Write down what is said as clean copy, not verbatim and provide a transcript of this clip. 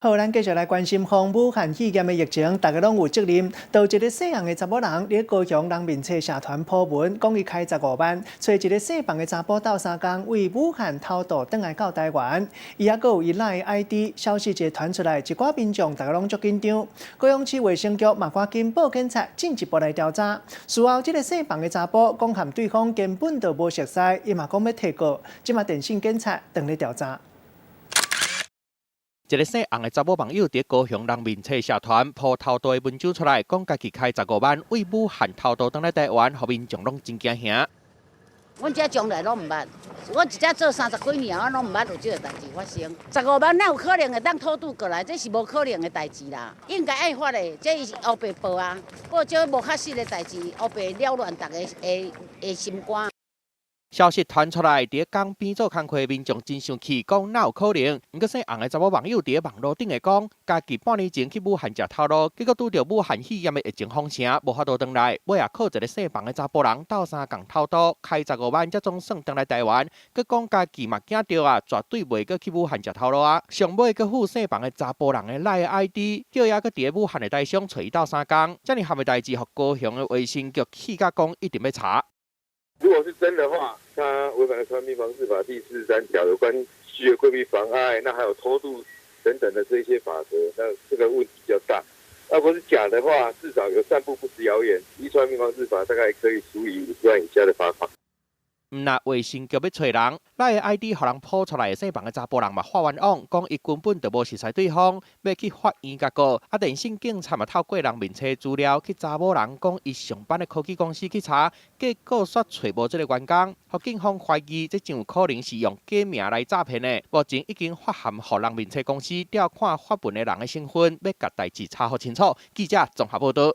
好，咱繼續來關心防武漢肺炎的疫情，大家攏有責任。就一个姓洪的查某人，佇高雄人面冊社團 po 文，講伊開十五萬，揣一个姓房的查埔鬥相共，為武漢偷渡轉來到台灣。伊猶閣有伊 LINE ID，消息一傳出來，一寡民眾大家攏足緊張。高雄市衛生局嘛趕緊報警察進一步來調查。事後，這个姓房的查埔講和對方根本就無熟似，伊嘛講欲提告。這馬電信警察正咧調查。一个姓洪的查某網友佇高雄人面冊社團 po 偷渡的文章出來，講家己開十五萬為武漢偷渡轉來台灣，予民眾攏真驚嚇。阮遮從來攏毋捌，我一遮做三十幾年，我攏毋捌有這个代誌發生。十五萬哪有可能會當偷渡過來？這是無可能的代誌啦，應該愛罰的，這是烏白報啊，報這無確實的代誌，烏白擾亂大家的心肝。消息傳出來，佇江邊做工課的民眾真生氣，講哪有可能？毋過姓洪的查某網友佇網路頂會講，家己半年前去武漢食頭路，結果拄著武漢肺炎的疫情封城，無法度轉來，尾仔靠一个姓房的查埔人鬥相共偷渡，開十五萬才總算轉來台灣。閣講家己嘛驚著啊，絕對袂閣去武漢食頭路啊！上尾閣附姓房的查埔人的 LINE ID，叫伊閣佇武漢的台商揣伊鬥相共，遮爾譀的代誌，予高雄的衛生局氣甲講一定欲查。如果是真的話，他違反了《傳染病防治法》第43條有關虛擬規避妨礙，那還有偷渡等等的這些法則，那這個問題比較大。那如果是假的話，至少有散布不實謠言，依《傳染病防治法》大概可以處以50萬以下的罰款。毋若衛生局欲揣人，LINE ID 予人 po 出來的姓房的查埔人嘛發冤枉，講伊根本就無熟似對方，欲去法院共告。啊，電信警察嘛透過人面冊資料去查某人講伊上班的科技公司去查，結果煞揣無這个員工，予警方懷疑這真有可能是用假名來詐騙的。目前已經發函予人面冊公司調看發文的人的身份，欲共代誌查予清楚。記者綜合報導。